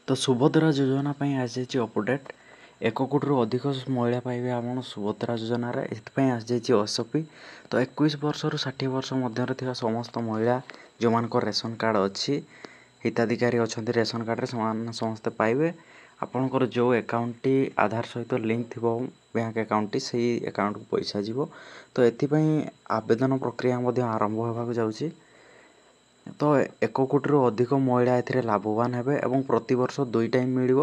ତ ସୁଭଦ୍ରା ଯୋଜନା ପାଇଁ ଆସିଯାଇଛି ଅପଡ଼େଟ୍। 1 କୋଟିରୁ ଅଧିକ ମହିଳା ପାଇବେ ଆପଣ ସୁଭଦ୍ରା ଯୋଜନାରେ, ଏଥିପାଇଁ ଆସିଯାଇଛି ଏସ୍ ଓ ପି। ତ 21 ବର୍ଷରୁ 60 ବର୍ଷ ମଧ୍ୟରେ ଥିବା ସମସ୍ତ ମହିଳା, ଯେଉଁମାନଙ୍କର ରେସନ୍ କାର୍ଡ଼ ଅଛି, ହିତାଧିକାରୀ ଅଛନ୍ତି ରେସନ୍ କାର୍ଡ଼ରେ, ସେମାନେ ସମସ୍ତେ ପାଇବେ। ଆପଣଙ୍କର ଯେଉଁ ଆକାଉଣ୍ଟଟି ଆଧାର ସହିତ ଲିଙ୍କ୍ ଥିବ, ବ୍ୟାଙ୍କ ଆକାଉଣ୍ଟଟି, ସେଇ ଆକାଉଣ୍ଟକୁ ପଇସା ଯିବ। ତ ଏଥିପାଇଁ ଆବେଦନ ପ୍ରକ୍ରିୟା ମଧ୍ୟ ଆରମ୍ଭ ହେବାକୁ ଯାଉଛି। ତ 1 କୋଟିରୁ ଅଧିକ ମହିଳା ଏଥିରେ ଲାଭବାନ ହେବେ ଏବଂ ପ୍ରତିବର୍ଷ 2 ଟାଇମ୍ ମିଳିବ।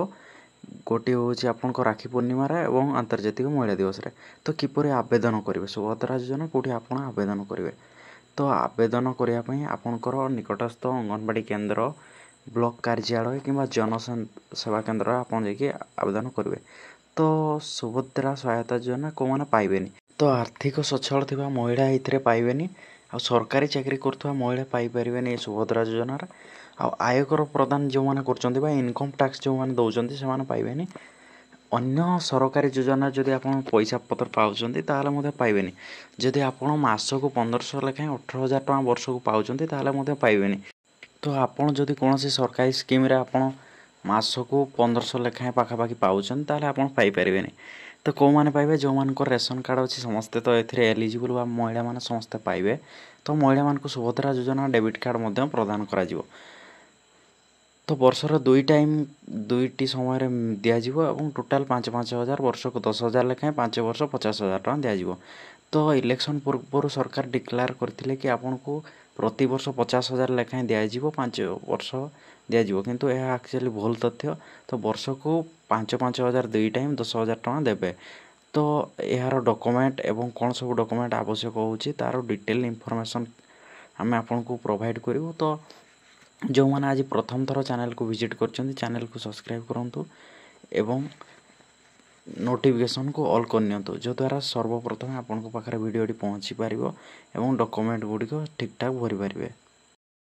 ଗୋଟିଏ ହେଉଛି ଆପଣଙ୍କ ରାକ୍ଷୀ ପୂର୍ଣ୍ଣିମାରେ ଏବଂ ଆନ୍ତର୍ଜାତିକ ମହିଳା ଦିବସରେ। ତ କିପରି ଆବେଦନ କରିବେ ସୁଭଦ୍ରା ଯୋଜନା, କେଉଁଠି ଆପଣ ଆବେଦନ କରିବେ? ତ ଆବେଦନ କରିବା ପାଇଁ ଆପଣଙ୍କର ନିକଟସ୍ଥ ଅଙ୍ଗନବାଡ଼ି କେନ୍ଦ୍ର, ବ୍ଲକ୍ କାର୍ଯ୍ୟାଳୟ କିମ୍ବା ଜନ ସେବା କେନ୍ଦ୍ରରେ ଆପଣ ଯାଇକି ଆବେଦନ କରିବେ। ତ ସୁଭଦ୍ରା ସହାୟତା ଯୋଜନା କେଉଁମାନେ ପାଇବେନି? ତ ଆର୍ଥିକ ସଚ୍ଛଳ ଥିବା ମହିଳା ଏଥିରେ ପାଇବେନି, ଆଉ ସରକାରୀ ଚାକିରି କରୁଥିବା ମହିଳା ପାଇପାରିବେନି ଏ ସୁଭଦ୍ରା ଯୋଜନାରେ, ଆଉ ଆୟକର ପ୍ରଦାନ ଯେଉଁମାନେ କରୁଛନ୍ତି ବା ଇନକମ୍ ଟ୍ୟାକ୍ସ ଯେଉଁମାନେ ଦେଉଛନ୍ତି, ସେମାନେ ପାଇବେନି। ଅନ୍ୟ ସରକାରୀ ଯୋଜନା ଯଦି ଆପଣ ପଇସା ପତ୍ର ପାଉଛନ୍ତି, ତାହେଲେ ମଧ୍ୟ ପାଇବେନି। ଯଦି ଆପଣ ମାସକୁ 1500 ଲେଖାଏଁ 18,000 ଟଙ୍କା ବର୍ଷକୁ ପାଉଛନ୍ତି, ତାହେଲେ ମଧ୍ୟ ପାଇବେନି। ତ ଆପଣ ଯଦି କୌଣସି ସରକାରୀ ସ୍କିମ୍ରେ ଆପଣ ମାସକୁ 1500 ଲେଖାଏଁ ପାଖାପାଖି ପାଉଛନ୍ତି, ତାହେଲେ ଆପଣ ପାଇପାରିବେନି। ତ କେଉଁମାନେ ପାଇବେ? ଯେଉଁମାନଙ୍କର ରେସନ୍ କାର୍ଡ଼ ଅଛି, ସମସ୍ତେ ତ ଏଥିରେ ଏଲିଜିବୁଲ୍ ବା ମହିଳାମାନେ ସମସ୍ତେ ପାଇବେ। ତ ମହିଳାମାନଙ୍କୁ ସୁଭଦ୍ରା ଯୋଜନା ଡେବିଟ୍ କାର୍ଡ଼ ମଧ୍ୟ ପ୍ରଦାନ କରାଯିବ। ତ ବର୍ଷର 2 ଟାଇମ୍, ଦୁଇଟି ସମୟରେ ଦିଆଯିବ ଏବଂ ଟୋଟାଲ୍ 5 5 ହଜାର, ବର୍ଷକୁ 10,000 ଲେଖାଏଁ, 5 ବର୍ଷ 50,000 ଟଙ୍କା ଦିଆଯିବ। ତ ଇଲେକ୍ସନ୍ ପୂର୍ବରୁ ସରକାର ଡିକ୍ଲେୟାର କରିଥିଲେ କି ଆପଣଙ୍କୁ ପ୍ରତିବର୍ଷ 50,000 ଲେଖାଏଁ ଦିଆଯିବ, 5 ବର୍ଷ ଦିଆଯିବ, କିନ୍ତୁ ଏହା ଆକ୍ଚୁଆଲି ଭୁଲ ତଥ୍ୟ। ତ ବର୍ଷକୁ 5 5 ହଜାର, 2 ଟାଇମ୍ 10,000 ଟଙ୍କା ଦେବେ। ତ ଏହାର ଡକୁମେଣ୍ଟ ଏବଂ କ'ଣ ସବୁ ଡକୁମେଣ୍ଟ ଆବଶ୍ୟକ ହେଉଛି, ତା'ର ଡିଟେଲ୍ ଇନଫର୍ମେସନ୍ ଆମେ ଆପଣଙ୍କୁ ପ୍ରୋଭାଇଡ଼ କରିବୁ। ତ ଯେଉଁମାନେ ଆଜି ପ୍ରଥମ ଥର ଚ୍ୟାନେଲକୁ ଭିଜିଟ୍ କରିଛନ୍ତି, ଚ୍ୟାନେଲକୁ ସବସ୍କ୍ରାଇବ୍ କରନ୍ତୁ ଏବଂ ନୋଟିଫିକେସନ୍କୁ ଅଲ୍ କରିନିଅନ୍ତୁ, ଯଦ୍ୱାରା ସର୍ବପ୍ରଥମେ ଆପଣଙ୍କ ପାଖରେ ଭିଡ଼ିଓଟି ପହଞ୍ଚି ପାରିବ ଏବଂ ଡକୁମେଣ୍ଟ ଗୁଡ଼ିକ ଠିକ୍ଠାକ୍ ଭରିପାରିବେ।